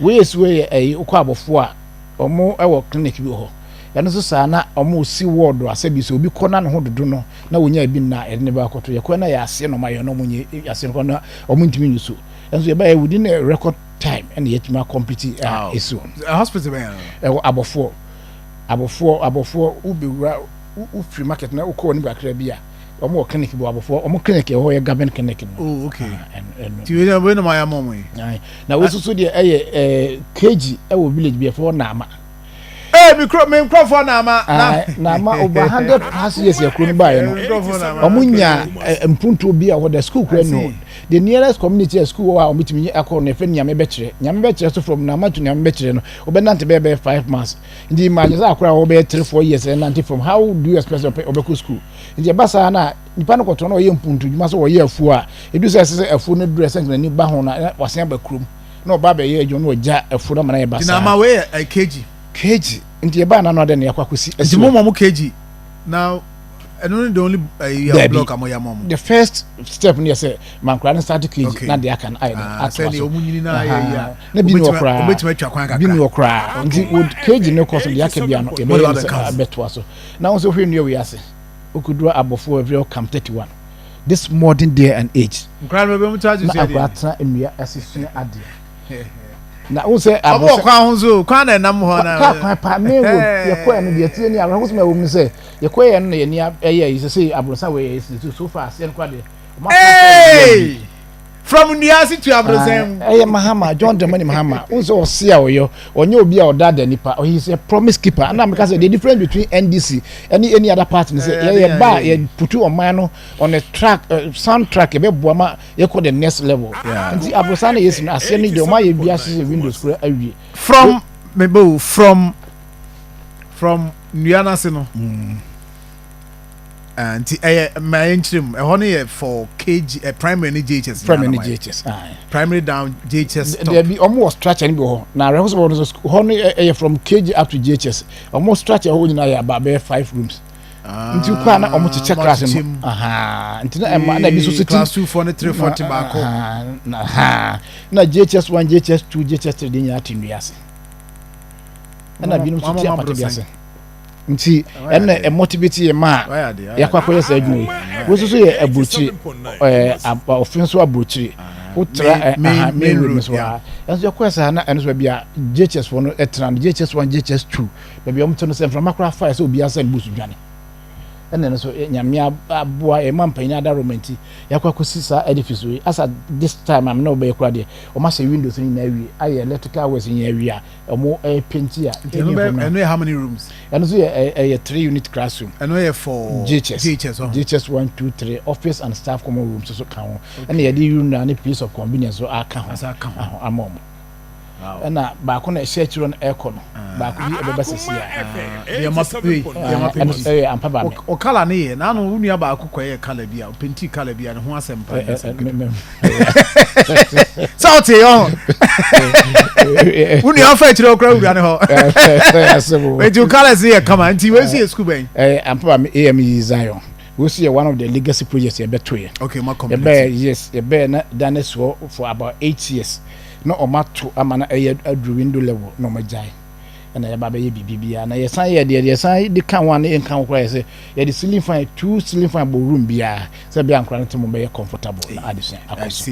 Wei esi wei yɛ ɛyi, wokɔ abɔfoɔ a ɔmo ɛwɔ clinic bi wɔ hɔ. Ɛno nso saa na ɔmo si ward a sɛbi sɛ obi kɔ na ne ho dodo no na wonya ebi na yɛde ne ba akɔto. Yɛkɔ na yɛ aseɛ na ɔmo ayɛ na ɔmo nye aseɛ no kɔ na ɔmo ntumi nyi so. Ɛnso yɛbɛyɛ within a record time ɛna yɛtumi acomplete a esi hɔ. Hospital bɛn? Ɛwɔ Abɔfoɔ. Wobɛwura, wofiri market na wokɔ wɔ ne kakra bi a, ɔmo wɔ clinic bi wɔ Abɔfoɔ. Ɔmo clinic ɛwɔ hɔ yɛ government clinic no. Oh, okay. Ah, ɛno. Ti wei na mo ayɛ ama ɔmo yi? Aye. Na wei soso deɛ, ɛyɛ KG ɛwɔ village bi ɛfɔ Naama. Ee, mi kuro, mi nkurɔfoɔ na ama na. Ah, Naama, over 100+ years yɛ kuro no baayɛ no. Mi nkurɔfoɔ na ama. Ɔmo nya mpuntuo bi a hɔ da school kura I no. see. The nearest community a school wɔ a ɔmo tumi akɔ no, yɛfɛ Nyame Bɛkyerɛ. Nyame Bɛkyerɛ so, from Naama to Nyame Bɛkyerɛ no, ɔbɛnante bɛyɛ 5 miles. Nti imagine sɛ akora a wɔbɛyɛ 3-4 years ɛnante from, how do you expect sɛ ɔbɛkɔ school? Nti ɛba saa na nipa no kɔtɔ na ɔyɛ mpuntu dwuma sɛ ɔyɛ afuo a edu sɛ ɛsɛ sɛ afuo no duru, ɛsɛ nkanani ba ho na wasen aba kurom na ɔba abɛyɛ adwuma na ɔgya afuo no ama na yɛ ba Ti na saa. Ama wei yɛ KG? KG. Nti yɛbaa nano adɛ na yɛakɔ akɔsi Nti asi mo hɔ. ma mo KG na ɛno ne the only ɛyi Dabi. block a mo yɛ ama mo? The first step no yɛ sɛ mankora no start KG na deɛ aka no ayɛ no Ah, atoa sɛdeɛ so. ɔmo nyini na ayɛ yi a Na bi ni wɔ koraa. Obetumi atwa kwan Bi ni kakra. wɔ koraa. Nti wɔ KG no kɔ so, deɛ aka bia no Mo yɛbɛyɛ de no ba sɛ bɛka ho. abɛtoa so. Na wo nso hwɛ nnua wei ase, wokɔduru Abɔfoɔ every Camp 31, this modern day and age. Nkura no bɛ mu charge Na sɛ akora deɛ tena nnua ase sua adeɛ na wo sɛ ɔmo wɔ kwan ho nso, kwan na ɛnam hɔ na kaa kwan pa main road. Yɛkɔɛ no deɛ tie ni awerɛho sɛ ɛwɔ mu sɛ yɛkɔɛ no na yɛni ɛyɛ yi sɛ aborosa wɔ yɛ si so far aseɛ no kora deɛ ɔmo Hey! From nnua ase to aborosan mu. Ɛyɛ Mahama, John Dramani Mahama n sɛ ɔse a ɔyɛ, ɔnyɛ obi a ɔda da nipa. He is a promise keeper. Ɛna meka sɛ the difference between NDC ɛne any other party ni sɛ yɛyɛ ba a yɛ put ɔman no on a track, sound track, yɛbɛboa ma yɛkɔ the next level. Nti aborosan na yɛsi no aseɛ no deɛ, ɔmo ayɛ bi ahyehyɛ windows kora awie. From mebo from nnua n'ase no. Ah, nti ɛyɛ mmaa yɛn nkyerɛ mu, ɛhɔ no yɛ for KG, primary ne JHS? Primary ne nyinaa na wɔayɛ. JHS, aye. Primary down, JHS top. Dabi, ɔmo wɔ structure no bi wɔ hɔ na awerɛho sɛ wɔn nso hɔ no ɛyɛ from KG up to JHS. Ɔmo structure hɔ nyinaa yɛ about bɛyɛ five rooms. Nti kɔ a na ɔmo kyekyɛ ɔmo class akyekyɛ no mu. Aha, nti na ɛma na ebi nso so ti Class two four ne three four ti baako. Aha, na ha na JHS 1, JHS 2, JHS 3 de nyinaa te nnua ase, ɛna binom nso te apata bi ase. Nti ɛna ɛmotivate yɛ ma a yɛakɔ akɔyɛ saa adwuma yi. Wo nso so yɛ aburokyire, ɔfe nso aburokyire wotra main road so a, ɛnso yɛkɔɛ saa na ɛno so baabi a JHS foɔ no ɛtena no, JHS 1, JHS 2, baabi a wɔte no, sɛ mframa koraa fa yɛ sɛ obiara sɛ ne busu dwane. Ɛna ɛno so Nyame aboa yɛma mpanyin adaroma nti yɛakɔ akɔsi saa edifice wei. Asa this time am na wɔbɛyɛ koraa deɛ, wɔn ahyɛ windows no nyinaa awie, ayɛ electrical works nyinaa awie a wɔn ɛyɛ paint a. Ɛno yɛ how many rooms? Ɛno nso yɛ ɛyɛ three unit classroom. Ɛno yɛ for JHS. JHS ɔho. JHS 1, 2, 3, office and staff common rooms nso ka ho. Ɛna yɛde urinal ne place of convenience so aka ho ama wɔn. Ɛna baako na ɛhyɛ akyire no ɛkɔ no, baako bi ɛbɛba sisi a. Ɛno ɛyɛ ampa ba mi. O colour ne yɛ n'ano, wo nua baako kɔ yɛ colour bi a ɔpaint colour bi a ne ho asɛm pa sɛ ɔte yɛ ɔho, wo nua ɔfa akyire ɔkora wura ne hɔ. Nti o colours yɛ kama. Nti wei si yɛ school bɛn? Ɛyɛ ampa ba mi AME Zion. Wosi yɛ one of the legacy projects yɛbɛto yɛ. Okay, ma complete. Yɛbɛyɛ, yes, yɛbɛyɛ na dan soɔ for about 8 years na ɔmo ato ama na ɛyɛ aduru window level na ɔmo agyae. Ɛna yɛba bɛyɛ biribi biara na yɛsan yɛ deɛ yɛsan de ka ho a ne yɛnka ho koraa yɛ sɛ yɛde ceiling fan, two ceiling fan bɔ room biara sɛ bɛyɛ ankora no te mo bɛyɛ comfortable na adesua akɔ so.